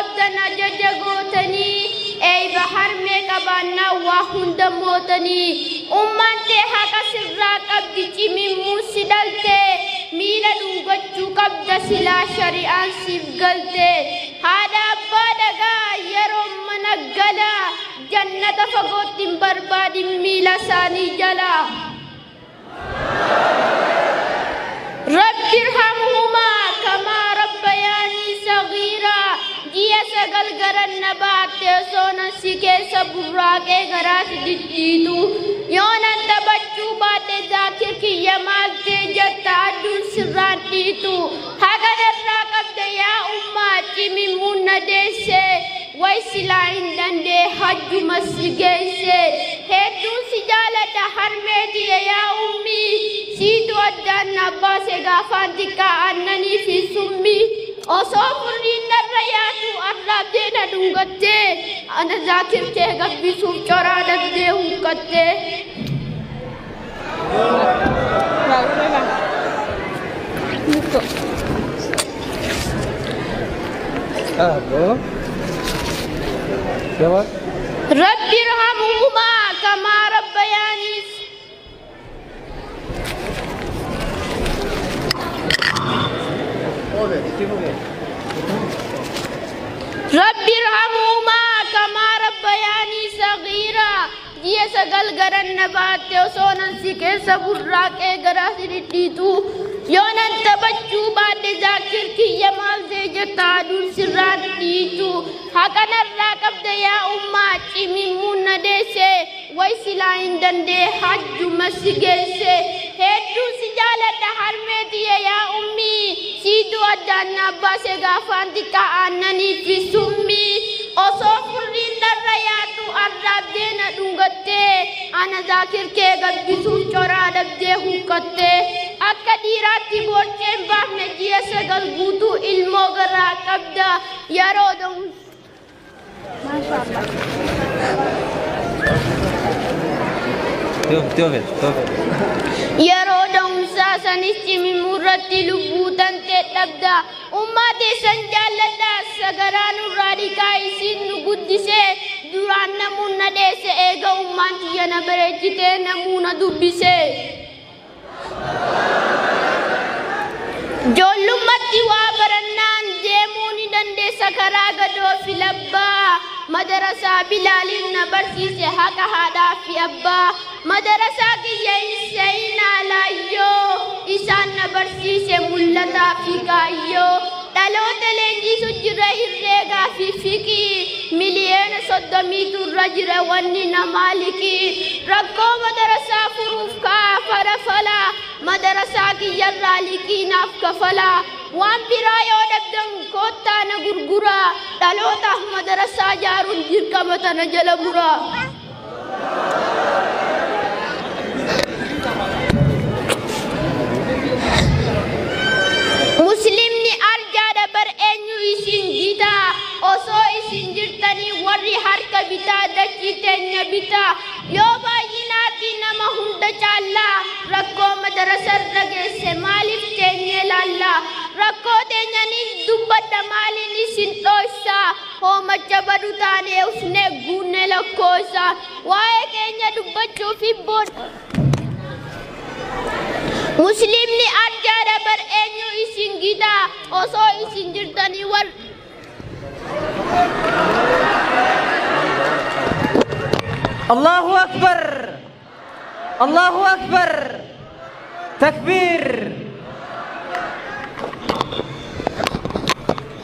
qabdan ajaja gootanii eeyba harmee qabaannaa waa hunda mootanii ummaan tee haqa sirraa qabdi cimimmuu si dhalte miila dhungachuu qabda silaa shari'aan siif galte haadha abbaa dhagaa yeroo mana gala jannata fagootti hin barbaadin miila isaanii jala. Rabbi irhamhumaa kamaa rabbayaanii sagiiraa ji'a 9 garan na baatte osoo nan si keessa burraaqee garaa si diddiitu yoo nan taphachuu baadhe Zaakir kiyya maal ta'e jetta aduun sirraan dhiitu haqa narraa qabda yaa ummaa cimimmuun na deesse way silaa hin dandee hajjuma si geesse hedduun si jaaladha harmee tiyya yaa ummii siitu addaan na baase gaafaan xiqqaa aannanii fi summii osoo furriin narra yaatu arraabdee na dhungattee ana Zaakir kee gabbisuuf coraa dhabdee huqqattee. Rabbi irhamhumaa kamaa rabbayaanii Rabbi irhamhumaa kamaa rabbayaanii sagiiraa ji'a 9 garan na baatte osoo nan si keessa burraaqee garaa si dhidhiitu yoo nan taphachuu baadhe Zaakir kiyya maal ta'e jetta aduun sirraan dhiitu haqa narraa qabda yaa ummaa cimimmuun na deesse way silaa hin dandee hajjuma si geesse hedduun si jaaladha harmee tiyya yaa ummii siitu addaan na baase gaafaan xiqqaa aannanii fi summii osoo furriin narra yaatu arraabdee na dhungattee ana Zaakir kee gabbisuuf coraa dhabdee huqqattee akka dhiiraatti borcee hin baafne ji'a 9 guutuu ilmoo garaa qabda yeroo da'umsa. Yeroo da'umsaa sanis cimimuu irratti lubbuu tantee dhabda. Ummaa teessan jaalladha sagaraa nurraa dhiqaa isiin nu guddisee duraan namuun na dheesse eega ummaan tiyya na bareechitee namuu na dubbise. Ijoollummaatti waa barannaan deemuu ni dandeessa karaa gadoo fi labbaa. Madarasaa Bilaaliin na barsiise haqa haadhaa fi abbaa. Madarasaa kiyya hin seenaa laayyoo isaan na barsiise mul'ataa fi kaayyoo. Dhaloota leenjisu jira herreegaa fi fiqii miliyoona 30 irra jira wanni namaa liqii. Rakkoo madarasaa furuuf kaafara falaa madarasaa kiyyarraa liqii naaf kafalaa. Waan biraa yoo dhabdan koottaa na gurguraa dhalootaaf madarasaa ijaaruun dirqama tana jala muraa. Muslimni arjaadha bar eenyu isin gitaa osoo isin jirtanii warri harka bitaa dachii teenya bitaa yoo baay'inaatti nama hunda caallaa rakkoo madarasarra geesse maaliif teenyee laallaa rakkoo teenyaniif dubbadha maaliin isin dhoysaa hoomacha badu taanee usnee guunne lakkoosaa waa'ee keenya dubbachuuf hibboon. Muslimni arjaadha bar eenyu isin gitaa osoo isin jirtanii warri Allahu Akbar Allahu Akbar Takbir.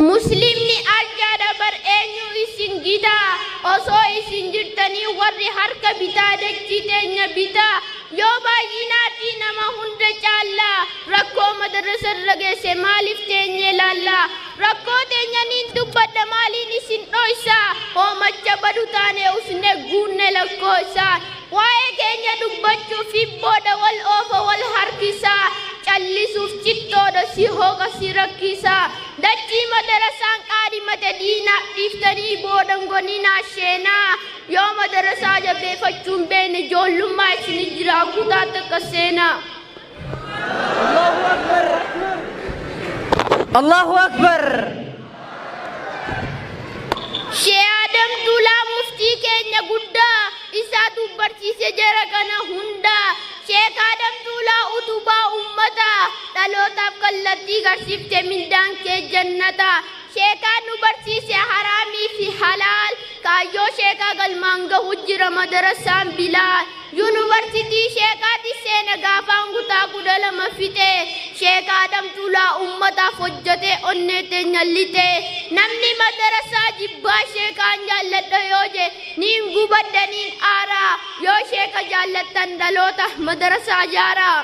Muslimni arjaadha bar eenyu isin gitaa osoo isin jirtanii warri harka bitaa dachii teenya bitaa yoo baay'inaatti nama hunda caallaa rakkoo madarasarra geesse maaliif teenyee laallaa rakkoo teenyaniin dubbadha maaliin isin dhoysaa hoomacha badu taane usne guunne lakkoosaa waa'ee keenya dubbachuuf hibboodha wal oofa wal harkisaa callisuuf cittoodha si hooqa si rakkisaa dachii madarasaan qaadhimate diinaaf dhiiftanii boodan goninaa sheenaa yoo madarasaa jabeeffachuun beekne ijoollummaa isin jira kutaa takka seenaa. Allahu Akbar Allahu Akbar. Rabbii keenya guddaa isaatu barsiise jara kana hundaa. Sheek Adam Tuulaa utubaa uummataa dhalootaaf kallattii garsiifte mindaan kee jannata. Sheekaan nu barsiise haraamii fi halaal kaayyoo sheekaa galmaan gahu jira madarasaan Bilaal. Yuunivarsiitii sheekaatti seena gaafaan kutaa 12 fixe. Sheek Adam Tuulaa uummataaf hojjete onnee teenya lixe. Namni madarasaa jibbaa sheekaan jaalladha yoo je niin gubadha niin aaraa. Yoo sheeka jaallattan dhaloota madarasaa ijaaraa.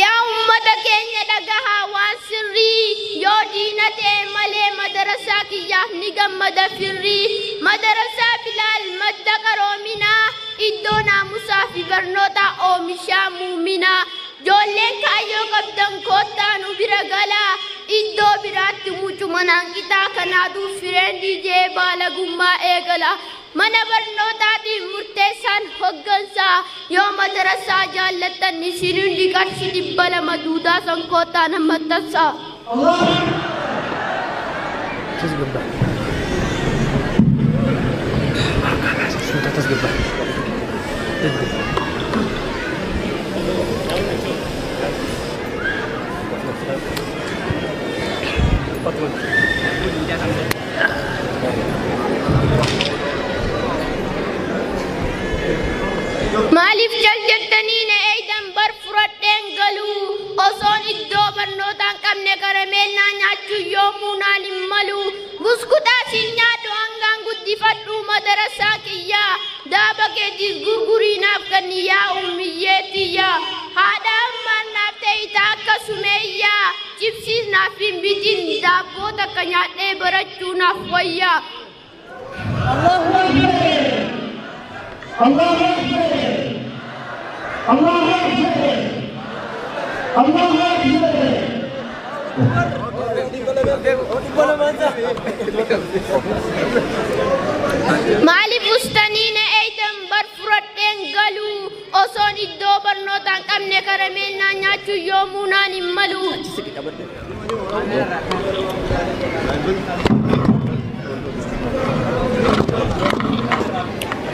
Yaa uummata keenya dhagahaa waan sirrii yoo diina ta'e malee madarasaa kiyyaaf ni gammada firrii. Madarasaa Bilaal madda qaroominaa iddoo naamusaa fi barnoota oomishaa muuminaa. Ijoolleen kaayyoo qabdan koottaa nu bira galaa. Iddoo biraatti mucumanaan qixaa kanaatu fireendii jee baalagummaa eegala. Mana barnootaatiin murteessaan hoggansaa yoo madarasaa jaallattan isin hundi qarshii 200 duudaa san koottaa nama maxxansaa. Maaliif jal jettanii na eeydan bar fudhadheen galuu osoon iddoo barnootaa hin qabne karameellaa nyaachuu yoomuu naan hin malu. Buskutaa siin nyaadhu hangaan guddifadhu madarasaa kiyyaa daaba keetiis gurgurii naaf kenni yaa ummiyyee tiyyaa. Haadha ammaan naaf ta'e akka sumeeyyaa cibsiis naaf hin bitin daabboo takka nyaadhee barachuu naaf wayyaa. Allahu Akbar! Allahu Akbar! Allahu Akbar! Allahu Akbar! Maaliif ustanii na eeydan bar fudhadheen galuu osoon iddoo barnootaa hin qabne karameellaa nyaachuu yoomuu naan hin malu.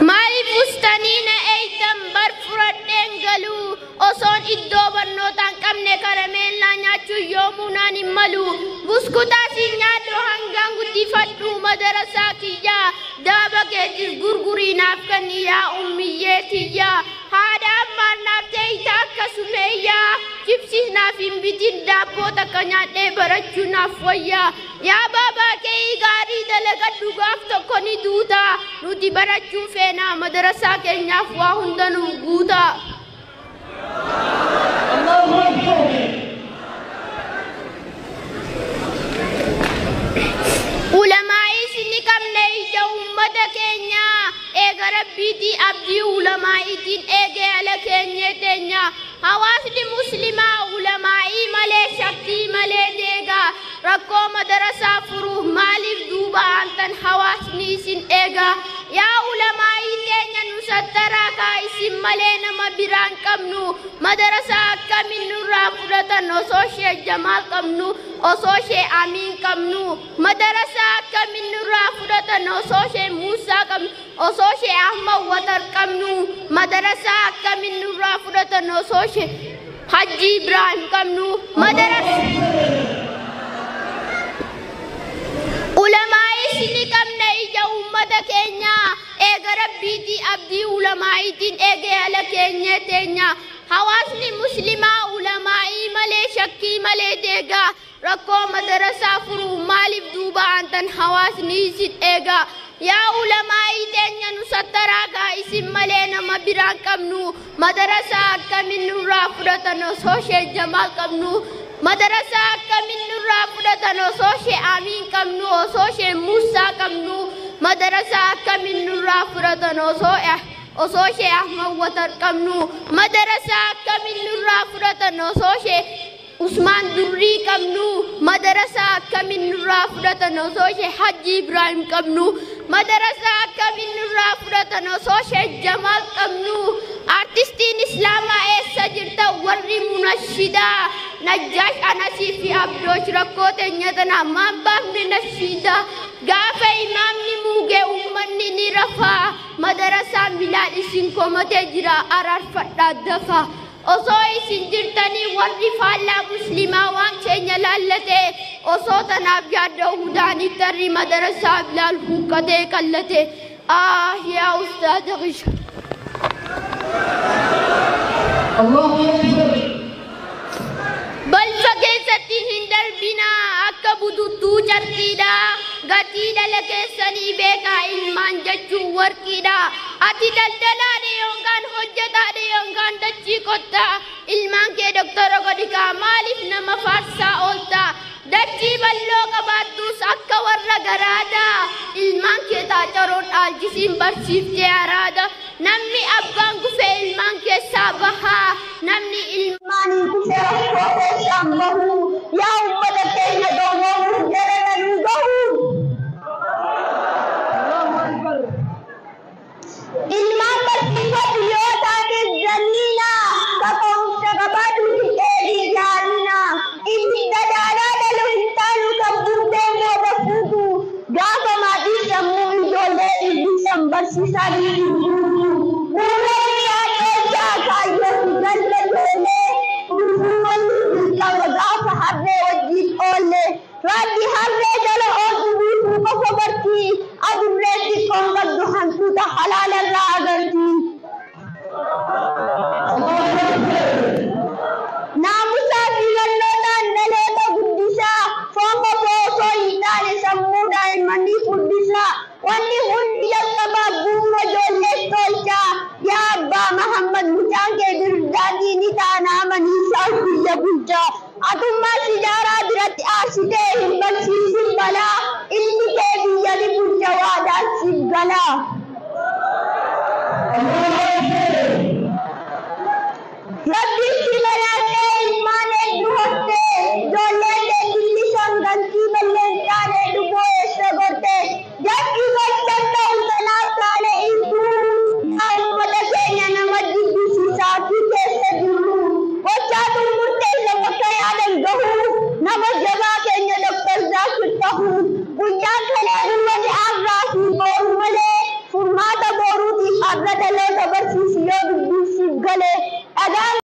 Maaliif ustanii na eeydan bar fudhadheen galuu osoon iddoo barnootaa hin qabne karameellaa nyaachuu yoomuu naan hin malu. Buskutaa siin nyaadhu hangaan guddifadhu madarasaa kiyyaa daaba keetis gurgurii naaf kenni yaa ummiyyee tiyyaa. Haadha ammaan naaf ta'e akka sumeeyyaa cibsiis naaf hin bitin daabboo takka nyaadhee barachuu naaf wayyaa. Yaa baabaa kee gaarii dalagadhu gaaf tokko ni duuta nuti barachuu feenaa madarasaa keenyaaf waa hunda nuuf guuta. Allahu Akbar! Ulamaa'is ni qabne ija uummata keenyaa eega rabbiitii abdii ulamaa'iitiin eegee ala keenyee teenya. Hawaasni muslimaa ulamaa'ii malee shakkii malee deega. Rakkoo madarasaa furuuf maaliif duuba aantan hawaasni isin eega. Yaa ulamaa'ii teenya nu sattaraa kaa isin malee nama biraan qabnu. Madarasaa akkamiin nurraa fudhatan osoo ishee Jamaal qabnu osoo ishee Amiin qabnu. Madarasaa akkamiin nurraa fudhatan osoo ishee Muusaa qabnu osoo ishee Ahmad Watar qabnu. Madarasaa akkamiin nurraa fudhatan osoo ishee Hajji Ibrahim qabnu. Madarasaa Ulamaa'is ni qabna ija uummata keenyaa eega rabbiitii abdii ulamaa'iitiin eegee ala keenyee teenya. Hawaasni muslimaa ulamaa'ii malee shakkii malee deega. Rakkoo madarasaa furuu maaliif duuba aantan hawaasni isin eega. Yaa ulamaa'ii teenya nu sattaraa kaa isin malee nama biraan qabnu. Madarasaa akkamiin nurraa fudhatan osoo ishee Jamaal qabnu. Madarasaa akkamiin nurraa fudhatan osoo ishee Amiin qabnu osoo ishee Muusaa qabnu. Madarasaa akkamiin nurraa fudhatan osoo ishee Ahmad Watar qabnu. Madarasaa akkamiin nurraa fudhatan osoo ishee Usmaan Durrii qabnu. Madarasaa akkamiin nurraa fudhatan osoo ishee Hajji Ibrahim qabnu. Madarasaa akkamiin nurraa fudhatan osoo Sheek Jamaal qabnu? Artistiin Islaamaa eessa jirta warri munashidaa? Najjaash Anasii fi Abdoosh rakkoo teenya tana maan baafne nashidaa? Gaafa imaamni muugee uummanni ni rafaa. Madarasaan Bilaal isin komatee jira, araarfadhaa dafa. Osoo isin jirtanii warri faallaa muslimaa waan keenya laallate, osoo tanaaf yaaddoo hudaanii tarri madarasaa Bilaal huqqatee kallate. Ah yaa ustaada Qisha. Allahu Akbar. Balfa keessatti hin darbinaa akka bututtuu carqiidha. Gatii dhala keessanii beekaa, ilmaan jechuun warqiidha. Ati daldalaadha yookaan hojjetaadha yookaan dachii qottaa. Ilmaan kee doktora godhikaa, maaliif nama faarsaa oolta? Dachii bal'oo qabaattus akka warra garaadaa. Ilmaan kee taacaroon dhaalchisiin barsiiftee araada. Namni abbaan gufee ilmaan keessaa bahaa. Namni ilmaanii kufee rakkoo keessaan bahu. Yaa ummata keenya gowwoomuu jala nu gahu. Allahu Akbar. Ilmaan barsiifadhu yoo taate janniina, kaka'umsa qabaadhu hin dheedhii jaarina. Inni dadaanaa dhalu hin taanu kan buutee mooda fuutu. Gaafa maatii sammuu ijoollee dhiibbisan barsiisaa hin guutu. Bu'uurri yaaddeessaa kaayyoo fi galma ijoollee. Gurguroonni dirqama gaafa harree wajjin oolle. Raaddi harree jala ooltu guutuu qofa barti. Adurree xiqqoon qabdu hantuuta halaalarraa agarti. Naamusaa fi barnootaan dhaloota guddisaa. Foon qofa osoo hin taane sammuu daa'immanii furdisaa. Wanni hundi jalqabaa bu'uura ijoolleef tolchaa. Yaa abbaa Mahammad, mucaan kee birdaatii ni taana amaniisaa biyya bulchaa. Atummaa sijaaraa biratti aarsitee hin barsiisin balaa. Ilmi kee biyya ni bulcha, waadaan siif galaa.